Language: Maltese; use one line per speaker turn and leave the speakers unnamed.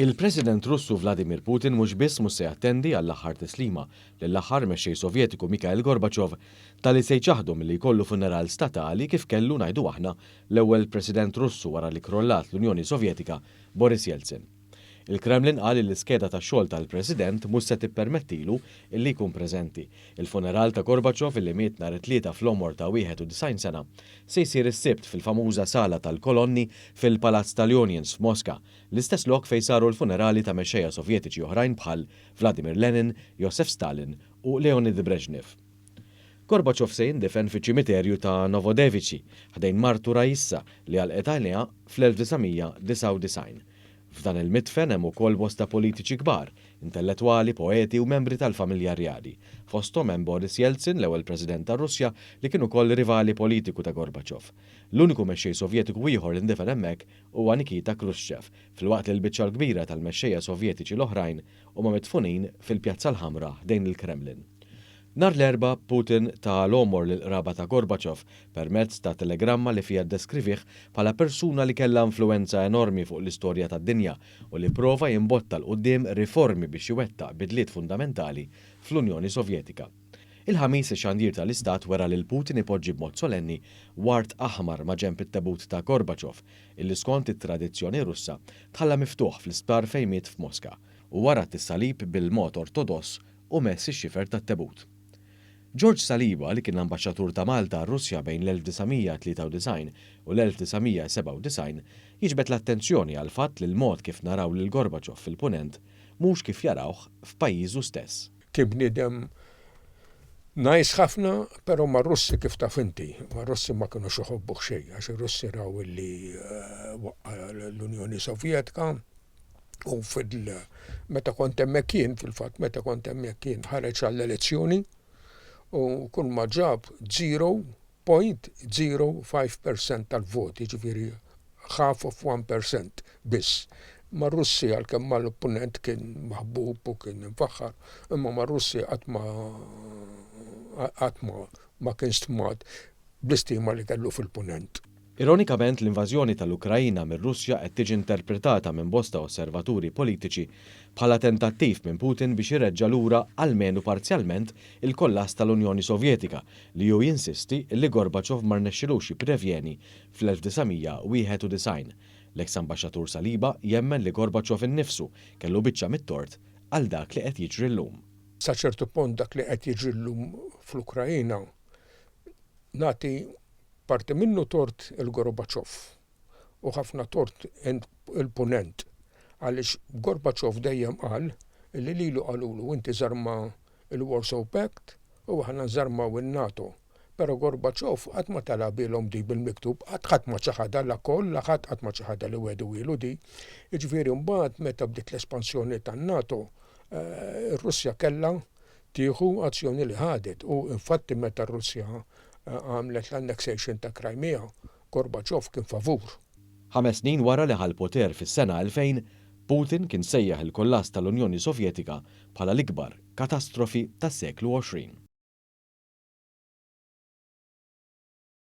Il-President Russu Vladimir Putin mhux biss mhux se jattendi għall-aħħar tislima lill-aħħar mexxej Sovjetiku Mikhail Gorbachev talli se jċaħħdu milli jkollu funeral statali kif kellu, ngħidu aħna, l-ewwel President Russu wara li krollat l-Unjoni Sovjetika, Boris Yeltsin. Il-Kremlin qal li l-iskeda ta' xogħol tal-President mhux se tippermettilu illi jkun preżenti. Il-funeral ta' Gorbachev, illi miet nhar it-Tlieta fl-għomor ta' 91 sena, se jsir is-Sibt fil-famuża Sala tal-Kolonni fil-Palazz tal-Unions f'Moska, l-istess lok fejn saru l-funerali ta' mexxejja Sovjetiċi oħrajn bħal Vladimir Lenin, Joseph Stalin u Leonid Brezhnev. Gorbachev se jindifen fiċ-ċimiterju ta' Novodevichy, ħdejn martu Raissa li għalqet għajnejha fl-1999. F'dan il-midfen hemm ukoll bosta politiċi kbar, intellettwali, poeti u membri tal-familja rjali. Fosthom hemm Boris Yeltsin, l-ewwel President tar-Russja, li kien ukoll rivali politiku ta' Gorbachev. L-uniku mexxej Sovjetiku ieħor li ndifen hemmhekk huwa Nikita Khrushchev, filwaqt li l-biċċa l-kbira tal-mexxejja Sovjetiċi l-oħrajn huma midfunin fil-Pjazza l-Ħamra ħdejn il-Kremlin. Nhar l-Erbgħa, Putin ta l-għomor lill-qraba ta' Gorbachev permezz ta' telegramma li fiha ddeskrivih bħala persuna li kellha influwenza enormi fuq l-istorja tad-dinja u li pprova jimbotta 'l quddiem riformi biex iwettaq bidliet fundamentali fl-Unjoni Sovjetika. Il-Ħamis ix-xandir tal-Istat wera lil Putin ipoġġi b'mod solenni ward aħmar maġenb it-tebut ta' Gorbachev illi skont it-tradizzjoni Russa tħalla miftuħ fl-isptar fejn miet f'Moska u wara t-salib bil-mod ortodoss u mess ix-xifer tat-tebut. George Saliba, li kien l-Ambaxxatur ta' Malta għar-Russja bejn l-1993 u l-1997, jiġbed l-attenzjoni għall-fatt li l-mod kif naraw lil Gorbachev fil-Punent mhux kif jarawh f'pajjiżu stess.
Kien bniedem nice ħafna, però mar-Russi kif taf inti, mar-Russi ma kinux iħobbuh xejn għax ir-Russi raw illi waqqa' l-Unjoni Sovjetika u fil meta kont hemmhekk jien fil-fatt meta kont hemmhekk jien ħareġ għall-elezzjoni u kull ma ġab 0.05% tal-voti, ġifieri half of 1% biss. Mar-Russi għalkemm mal-opponent kien maħbub u kien imfaħħar, imma mar-Russi qatt ma qatt ma ma kien stmat bl-istima li kellu fil-punent.
Ironikament, l-invażjoni tal-Ukraina mir-Russja qed tiġi interpretata minn bosta osservaturi politiċi bħala tentattiv minn Putin biex ireġġa' lura almenu parzjalment il-kollass tal-Unjoni Sovjetika li hu jinsisti li Gorbachev ma rnexxilux jipprevjeni fl-1991. L-eks ambaxxatur Saliba jemmen li Gorbachev innifsu kellu biċċa mit-tort għal dak li qed jiġri llum.
Sa ċertu punt dak li qed jiġri llum fl-Ukraina nagħti parti minnu tort il-Gorbachev u ħafna tort il-Punent għaliex Gorbachev dejjem qal li lilu qalulu inti żarma il-Warsaw Pact u aħna nżarmaw in-NATO. Però Gorbachev qatt ma talabilhom di bil-miktub, qatt ħadd ma ċaħadha la koll, la ħadd qatt ma ċaħadha li wegħduhielu di. Jiġifieri mbagħad meta bdiet l-espansjoni tan-NATO, ir-Russja kellha tieħu azzjoni li ħadet u infatti meta r-Russja għamlet l-annexation ta' Crimea, Gorbachev kien favur.
5 snin wara li ħa l-poter fis-sena 2000, Putin kien sejjaħ il-kollass tal-Unjoni Sovjetika bħala l-ikbar katastrofi tas-seklu 20.